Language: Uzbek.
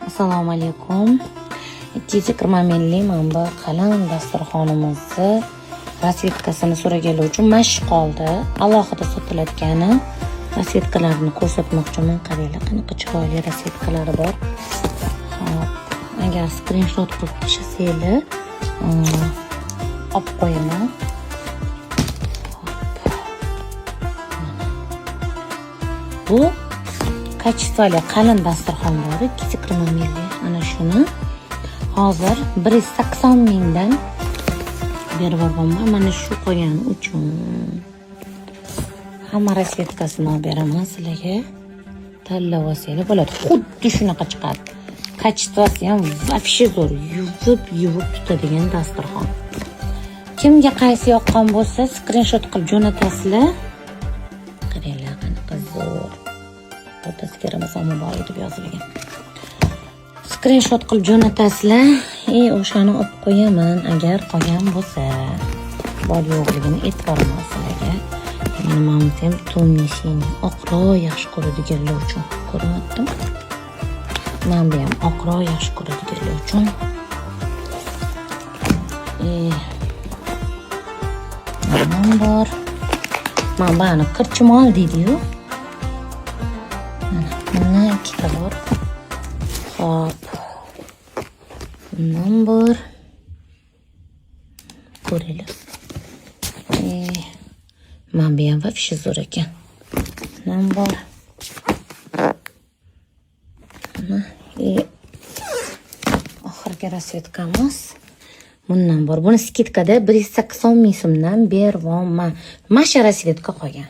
Assalomu alaykum. 220 minglik mana bu qalin dasturxonimizni расцветка sini so'raganlar uchun mash qoldi. Alohida sotilayotgani расцветка larini ko'rsatmoqchiman. Qaranglar, qanaqa chiroyli расцветка lari bor. Xo'p, agar skrinshot qilib tashlasanglar, olib qo'yaman. Xo'p. Mana. Bu качество li qalin dasturxon bor, 220 minglik. Ana shuni hozir 180 mingdan berib yuborganman. Mana shu qolgani uchun hamma расцветка sini olib beraman sizlarga. Tanlab olsanglar bo'ladi. Xuddi shunaqa chiqadi. Качество si ham вообще zo'r. Yuvib, yuvib tutadigan dasturxon. Kimga qaysi yoqqan bo'lsa, skrinshot qilib jo'natasizlar. Qaranglar, qanaqa zo'r. O'rtasiga Ramazon muborak deb yozilgan. Skrinshot qilib jo'natasizlar, и o'shani olib qo'yaman agar qolgan bo'lsa. Bor yo'qligini aytib boraman sizlarga. Mana bunisi ham темный синий, oqroq yaxshi ko'radiganlar uchun. Ko'rinyaptimi? Mana bu ham oqroq yaxshi ko'radiganlar uchun. Mana bor. Mana buni qirchimol deydi-yu. Mana bundan ikkita bor. Xo'p. Bundan bor. Ko'ringlar. Mana bu ham вообще zo'r ekan. Bundan bor. Mana и oxirgi расцветка miz bundan bor. Buni скидка da 180 ming so'mdan beryapman. Mana shu расцветка qolgan.